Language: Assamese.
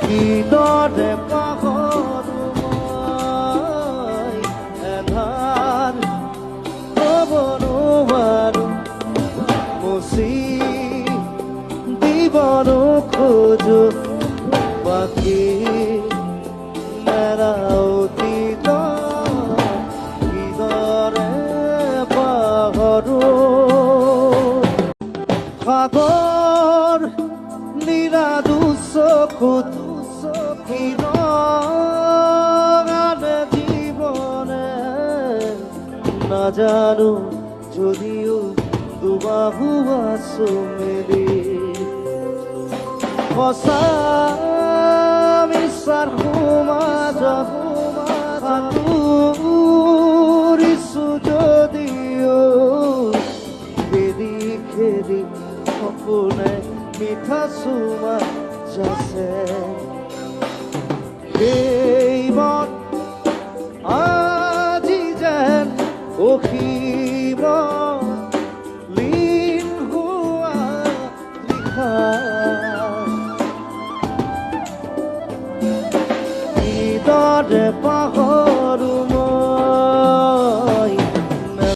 কিদৰে পাহৰো মই এন্ধাৰ হ'ব নোৱাৰো, মুচি দিব নোখোজো বাকী মেৰা অতীত, কিদৰে পাহৰো। সাগৰ নীলা দুচকুত কি ৰঙালে জীৱনে নাজানো, যদিও দুবাহু আছো মেলি। সঁচা মিছাৰ সমাজত সাঁতুৰিছো যদিও, খেদি খেদি সপোনে মিঠা চুমা যাচে। সেই মন আজি যেন অসীম লীন হোৱা তৃষা, কিদৰে